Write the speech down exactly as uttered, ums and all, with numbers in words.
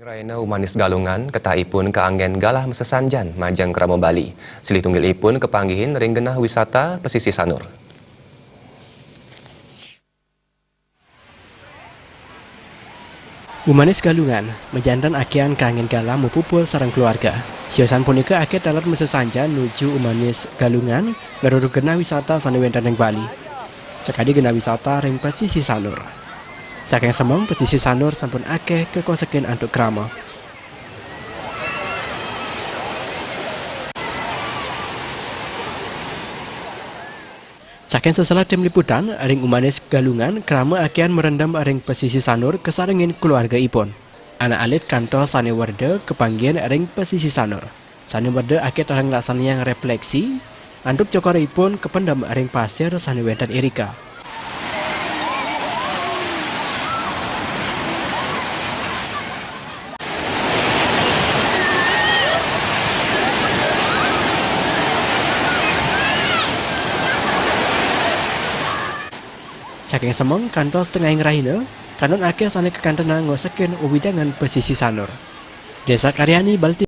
Raina Umanis Galungan, ketahipun kaanggén galah masesanjan majeng krama Bali. Silih tunggilipun kapanggihin ring genah wisata Pesisir Sanur. Umanis Galungan, majanten akéhan kaanggén galah mapupul sareng keluarga. Siosan punika akéh taler masesanjan nuju Umanis Galungan, ngrereh genah wisata sané wénten ring Bali. Sakadi genah wisata ring Pesisir Sanur. Saking semeng Pesisir Sanur sampun akéh kakosekin antuk krama. Saking Sesela Tim Liputan, ring Umanis Galungan, krama akéhan marendem ring Pesisir Sanur kasarengin keluargaipun. Anak alit kantos sané werda kapanggihin ring Pesisir Sanur. Sané werda akéh taler nglaksanayang refleksi, antuk cokoripun kapendem ring pasir sané wénten irika. Saking semeng kantos tengahing rahina, kantun akéh sané kakantenang ngosekin wewidangan Pesisir Sanur. Désa Karyani, Bali.